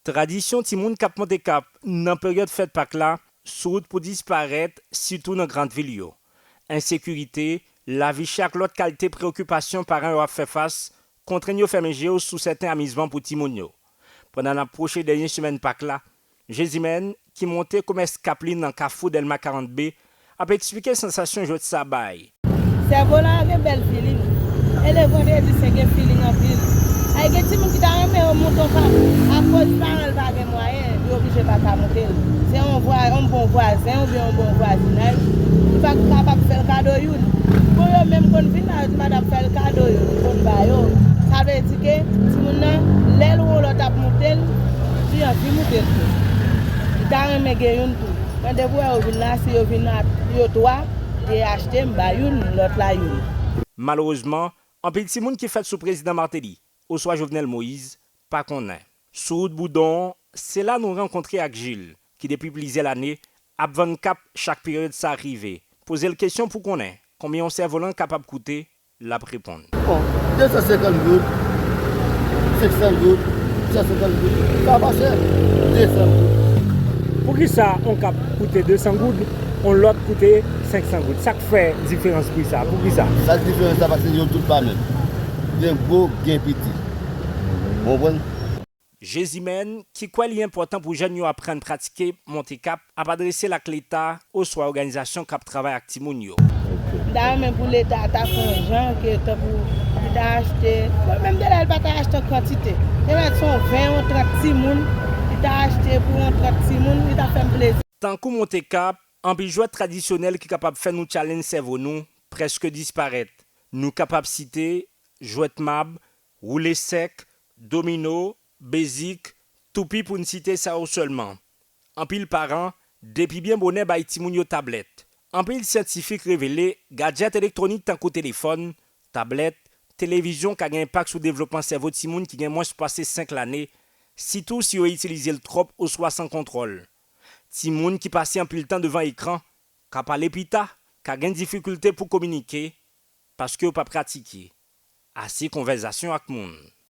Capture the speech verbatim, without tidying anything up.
Tradisyon timoun k ap monte kap nan peryòd fèt Pak la sou wout pou disparèt, sitou nan gran vil yo. Ensekirite, lavi chè ak lòt kalite preyokipasyon paran yo ap fè fas, kontrenn yo fèmen je yo sou sèten amizman pou timoun yo. Pandan n ap pwoche dènye semèn Pak la, Jezimèn, ki monte komès kap li nan kafou Dèlma karant B, ap eksplike sansasyon jwèt sa bay. Sèvolan an gen bèl feeling. E le vandredi sen gen feeling anpil. Ay gen timoun ki ta renmen yo monte yon kap. Akoz paran l pa gen mwayen, li oblije pa ka monte l. Se yon vwa, yon bon vwazen oubyen yon bon vwazinaj ki pa kapab fè l kado youn. Bon, yo menm konn vin la, yo di madanm fè l kado youn, li konn ba yo. Sa vle di ke timoun nan, lè l wè yon lòt ap monte l, li anvi monte l tou. Li ta renmen gen youn tou. Men depi w wè yo vin la, si yo vin a yo twa, li achte, m ba youn, lòt la youn. Malerezman, anpil timoun ki fèt sou Prezidan Martelly oswa Jovenel Moïse pa konnen. Sou wout Boudon, se la nou rankontre ak Jil, ki depi plizyè lane ap vann kap chak peryòd sa rive. Poze l kesyon pou konnen konbyen yon sèvolan kapab koute, l ap reponn. Bon, de san senkant goud, senk san goud, san senkant goud, sa pa chè, de san goud. Poukisa yon kap koute de san goud, yon lòt koute senk san goud? Sa k fè diferans pri sa? Poukisa? Sa k diferans la, paske yo tout pa menm. Gen gwo, gen piti. Ou konprann? Jezimèn, ki kwè li enpòtan pou jèn yo aprann pratike monte kap, ap adrese l ak Leta oswa òganizasyon k ap travay ak timoun yo. M ta renmen pou Leta ta fè yon jan ke tankou li ta achte, bon, menm de lè l pa ta achte an kantite. Te mèt se yon ven, yon trant timoun, li ta achte pou yon trant timoun, li ta fè m plezi. Tankou monte kap, anpil jwèt tradisyonèl ki kapab fè nou challenge sèvo nou prèske disparèt. Nou kapab site jwèt mab, woule sèk, domino, bezik, toupi pou n site sa yo sèlman. Anpil paran, depi byen bonè bay timoun yo tablèt. Anpil syantifik revele gadjèt elektwonik tankou telefòn, tablèt, televizyon ka gen enpak sou devlopman sèvo timoun ki gen mwens pase senk lane, sitou si yo itilize l twòp oswa san kontwòl. Timoun ki pase anpil tan devan ekran ka pale pita, ka gen difikilte pou kominike, paske yo pa pratike ase konvèsasyon ak moun.